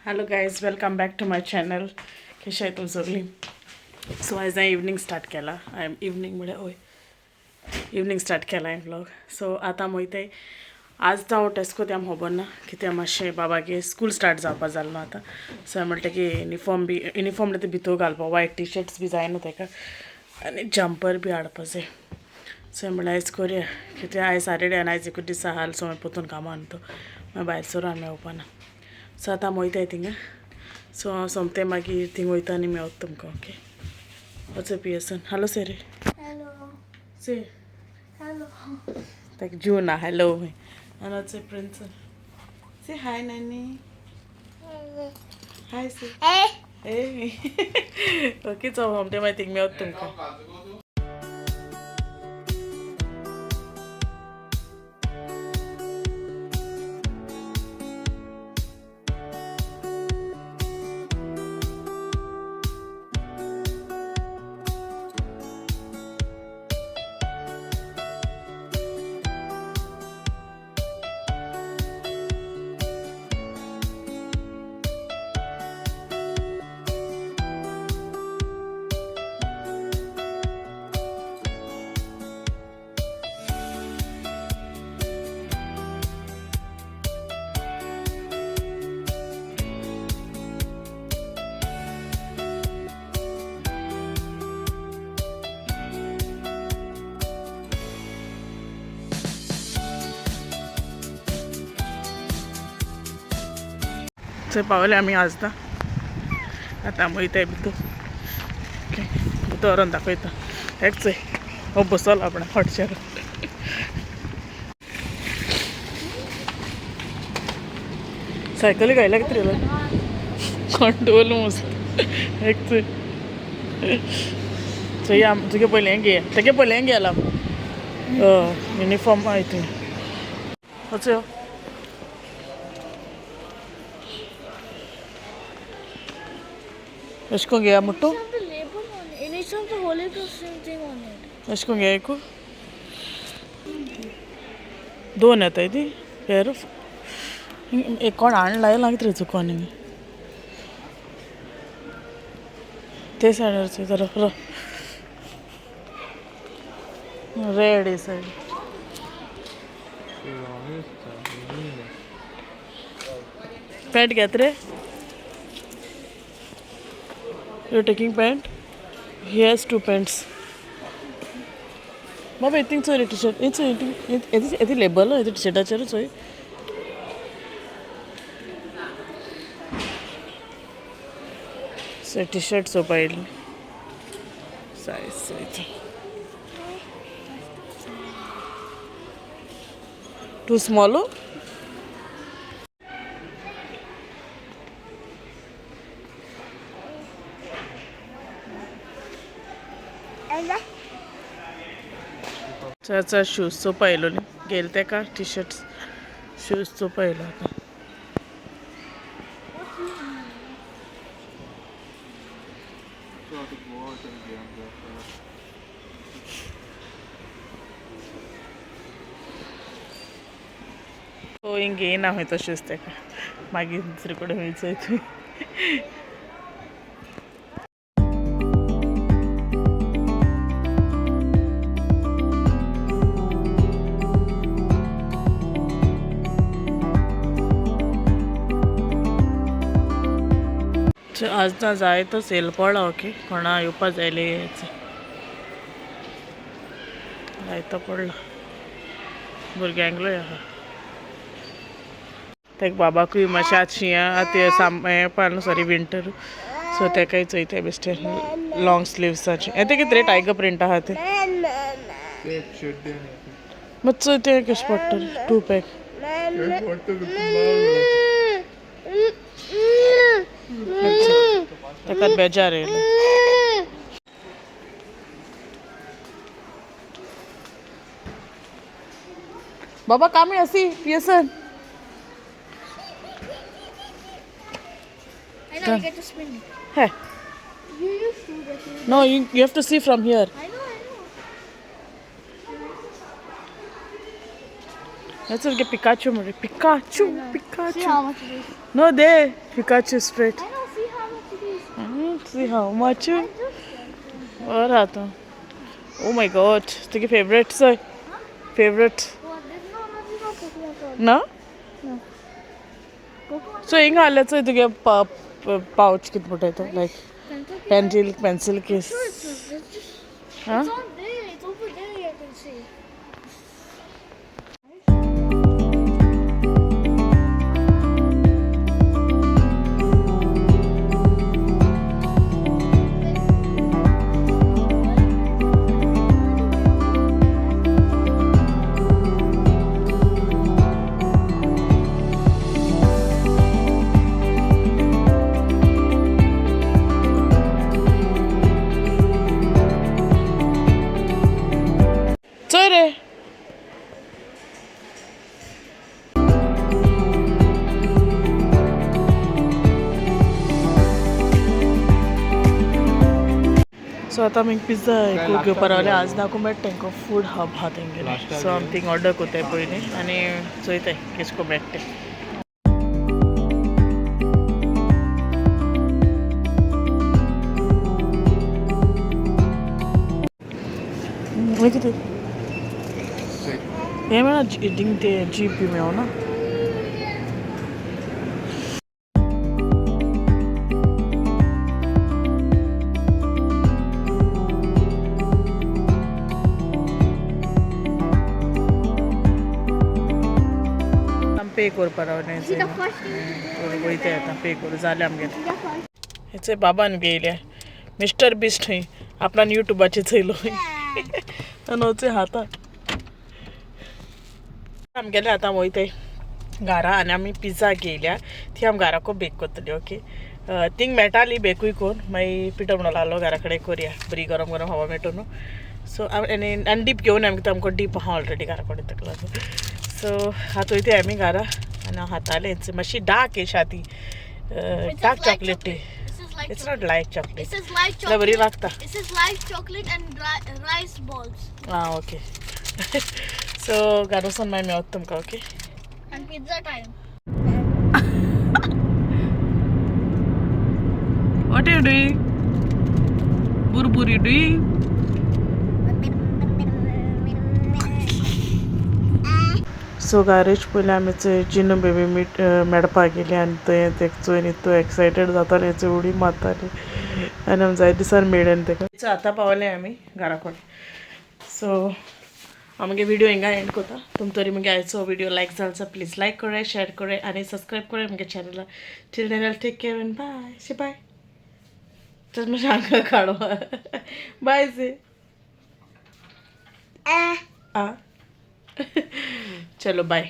Hello guys, welcome back to my channel. कशें आहाय तुमी सगळीं? सो आयज हांवें इवनींग स्टार्ट केला. हांवें इवनींग म्हळ्यार हय इवनींग स्टार्ट केला हांवें व्लॉग. सो आतां वयताय आज हांव टेस्को तें आमकां खबर ना कित्याक मातशें बाबागे स्कूल स्टार्ट जावपा जालें न्हू आतां. सो हांवें म्हणलें की युनिफॉर्म बी युनिफॉर्म म्हणल्यार भितर घालपा वायट टी शर्ट्स बी जाय न्हू तेका आनी जम्पर बी हाडपा जाय. सो हांवें म्हणलें आयज करया कित्याक आयज सॅटर्डे आनी आयज एकूच दीस आहा सो मागीर परतून कामां न्हू तो मागीर भायर सरून आमी मेवपा ना. सो आतां आमी वयताय थिंगा. सो हांव सोमतें मागीर थिंग वयता आनी मेवता तुमकां. ओके वचो पियसन. Hello sir. Hello. Say hello. ताका जीव ना. हॅलो आनी वचो प्रिन्सन. से हाय नानी. हाय से. ए ओके चल सोमतें मागीर थिंग मेवता तुमकां. थंय पावले आमी आजदा. आतां आमी वयताय भितर. ओके भितर व्हरोन दाखयता. हेक चोय हो बसलो आपणा फाटच्यान. सायकली घायल्या कितें रे कोण दवरलो मस्त. हेक चोय चोय आम तुगे पयलें हें घे तेगे पयलें हें गेला युनिफॉर्म आहाय थंय. वचो. एशें कोन्न घेया मुट्टू. It's not the label on it. And it's not the Holy Christian thing on it. एशें कोन्न घेया एकू दोन येताय ती पेर एक कोण हाडून लायला कितें रे चुकोन हिंगा ते सायडीर चोय जरा रेड हे सायड. पॅन्ट घेत रे. You taking pant? He has two pants. बाबा थिंग चोय रे टी शर्ट हे चोय येते लेबल येते टी शर्टाचेर चोय. सो टी शर्ट चोवपा येयली सायज चोयता. Too small. चाचा शूज चोवपा येयलो न्ही गेले तेका टी शर्ट शूज चोवपा येयलो आतां. सो हिंग घेयना खंय तो शूज तेका मागीर दुसरे कडेन खंय चोय थंय. आज ना जाय तो सेल पडला. ओके कोणा येवपा जाय जायतो पडला भुरग्यांकलोय आहा. तेका बाबाकूय मातशें आतां शिंया आतां हें पडला सॉरी विंटर. सो तेकाय चोयताय बेश्टे लॉंग स्लिव्साचे. हें तें कितें रे टायगर प्रिंट आहा तें मातसो तें कशें पडटा टू पॅक. ताका बेजार येयलो. बाबा काम असी Pearson. I know, you get to spin it. Hey. You used to get it. No, you have to see from here. I know, I know. That's okay, Pikachu मरे. Pikachu, Pikachu. See how much it is. No, there. Pikachu straight. I know, see how much it is. See how much. और आता. Oh my God. तुझे favorite sir? Favorite? What? There's no, no Pokemon card. No? No. Pokemon. So हिंगा हाडले चोय तुगे pouch कित म्हणटाय तो like pencil pencil case. Sure, it's just, Huh? It's on there. It's over there. You can see. चोय रे. So आतां आमी पिझ्झा एक घेवपा रावले. आज नाका मेळटा तांकां फूड हब आहा तेंगेले. सो आमी थिंग ऑर्डर कोताय पयलीं आनी चोयताय केश कोन्न मेळटा तें. मागीर कितें हें मेळना थिंग ते जीप बी मेळना. आमी पे करपा रावले. See the first thing to do. वयताय आतां पे करूं जालें आमगेलें. See the first. हेचे बाबान घेयल्या मिस्टर बिस्ट थंय आपणान युट्यूबाचेर चोयलो आनी वचून हाता आमगेले. आतां वयताय घरा आनी आमी पिझ्झा घेयल्या ती आमी घराको बेक करतली. ओके, थिंग मेळटाली बेकूय कोन्न मागीर पिठो म्हणून लागलो घरा कडेन करया बरी गरम गरम हवा मेळटो न्हू. सो आनी आनी डीप घेवन आमकां आमकां डीप आहा ऑलरेडी घरा कडेन ताका लागून. सो आतां वयताय आमी घरा आनी हांव हातालें मातशी डार्क येशा ती डार्क चॉकलेटी. This is like It's not light chocolate. This is light तुला बरी chocolate. लागता. This is light chocolate and rice balls ah okay. So घरा वचून मागीर मेवता तुमकां. Okay. And pizza time. What are you doing? Burbur you doing? So garage पयलीं आमी चोय जिनू बेबी मीट मेळपाक गेली आनी थंय तेका चोयन इतू एक्सायटेड जाताले, उडी मारताली आनी आमी जायते दिसान मेळ्ळे तेका. आतां पावले आमी घरा कडेन. सो आमगे व्हिडिओ हिंगा एंड करता. तुम तरी मुगे आयचो व्हिडिओ लायक जालो प्लीज लायक कराय, शेअर कराय आनी सबस्क्रायब कराय मुगे चॅनला. Till then take care and bye. She bye. तर मातशें हांगा काडो बाय सी. आ चलो बाय.